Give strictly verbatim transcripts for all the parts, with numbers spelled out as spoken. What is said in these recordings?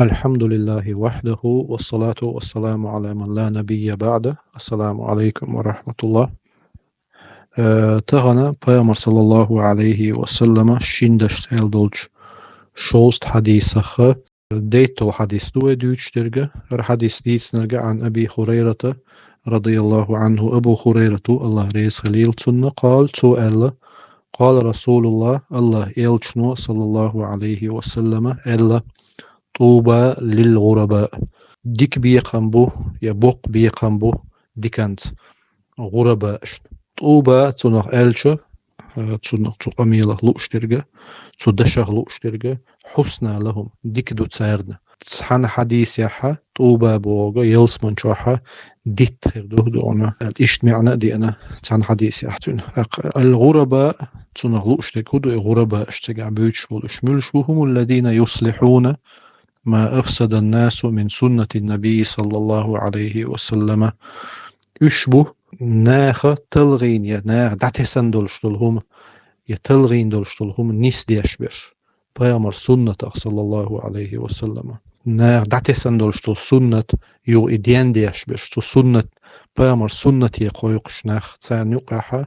الحمد لله وحده والصلاة والسلام على من لا نبي بعده. السلام عليكم ورحمة الله. Э, тахана Пайхамар саллаллаху алейхи ва саллама шин дашца аьл долчу шовзткъа хьадисах дейттал хьадис ду вай дуьйцуш дерга. ХӀара хьадис дийцинарга عن أبي هريرة رضي الله عنه, Абу Хурайрата, Аллах реза хилийла цунна, قال, цо аьлла: قال رسول الله, Аллах элчано, саллаллаху алейхи ва саллама, аьлла: طوبى للغرباء. Дика бекхам бу, я боккха бекхам бу диканца гӀурабаашна. طوبى цунах аьлча, э, цунах, цу къамелах лууш дерга, цу дашах лууш дерга, حسنى لهم, дика ду царна. Цхьана хьадисехьа طوبى бохург ялсман чохьа дитт хир ду, дуьйна. Иштта маьӀна а деана цхьана хьадисехь цуьнан. ТӀаккха الغرباء, цунах лууш дерг хӀун ду, и гӀурабааш цигахь буьйцуш болу уьш муьлш бу? هم الذين يصلحون ما أفسد الناس من سنة النبي صلى الله عليه وسلم. Уьш бу наха талгӀийна я наха дӀатесна долуш долу хӀума, я талгӀийна долуш долу хӀума нисдеш берш Пайхамар суннатах, саллаллаху алейхи ва саллама. Наха дӀатесна долуш долу суннат юха и дендеш берш, цу суннат, Пайхамар суннате кхойкхуш нах, царна юкъахьа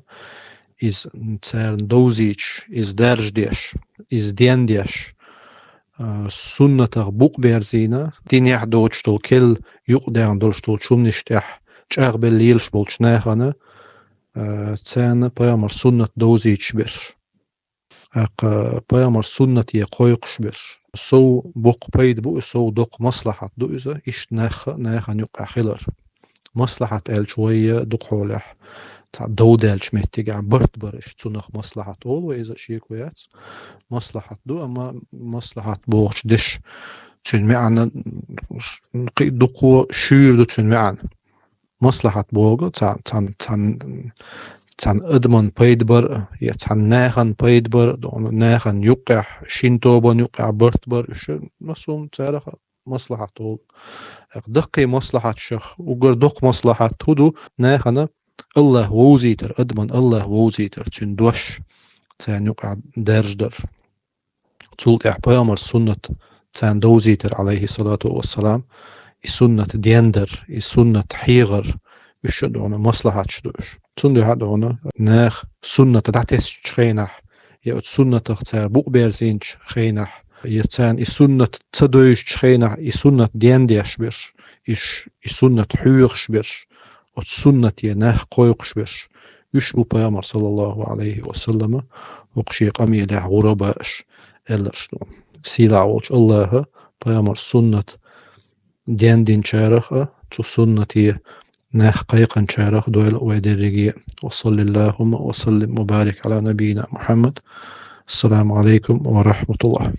иза царна довзийчаш, иза даржадеш, иза дендеш, а, суннатах букъ берзийна, динехь доцуш долу, керла юкъадаьхна долуш долчу хӀуманаш тӀехь чӀагӀбелла лелаш болчу нахана, а, царна Пайхамар суннат довзийчаш берш. ТӀаккха Пайхамар суннате кхойкхуш берш. Сов боккха пайда бу, сов доккха маслахьат ду иза, иштта нахха, нахана юкъахь хилар. Маслахьат аьлча вай дукха хьолехь цхьа дов даьллачу меттигехь барт бар, иштта цунах маслахьат олу вай, иза шеко яц. Маслахьат ду, амма маслахьат бохучу деш цуьнан маьӀна кхин дукха шуьйра ду цуьнан маьӀна. Маслахьат бохург цхьа, цхьан, цхьан, цхьан адаман пайда бар, я цхьан нахана пайда бар, нахана юккъехь, шин тобанна юккъехь барт бар, уьш, масум царах маслахьат олу. Даккхий маслахьатшах уггар доккха маслахьат хӀун ду? Нахана Аллах вовзийтар, адаман Аллах вовзийтар, цуьнан дош царна юкъахь даржадар. Цул тӀаьхьа Пайхамар суннат царна довзийтар, алейхиссалату вассалам, и суннат дендар, и суннат хьехар, уьш а дуьйна маслахьаташ ду уьш. Цундела дуьйна наха суннат дӀатесначу хенахь, я оцу суннатах цара букъ берзийначу хенахь, я царна и суннат ца девзачу хенахь, и суннат дендеш берш, иш, и суннат хьоьхуш берш, оцу суннате нах кхойкхуш берш. Уьш бу Пайхамар, саллаллаху алейхи ва саллама, хӀокху шен къамелехь гӀурабааш аьлларш ду. Сийлахь волчу Аллаха Пайхамар суннат дендинчарах а, цу суннате нах кхайкхинчарах дойла вай дерриге. Ва саллиллахумма ва саллим ва барик ала набийина Мухаммад. Ассаламу алейкум ва рахматуллах.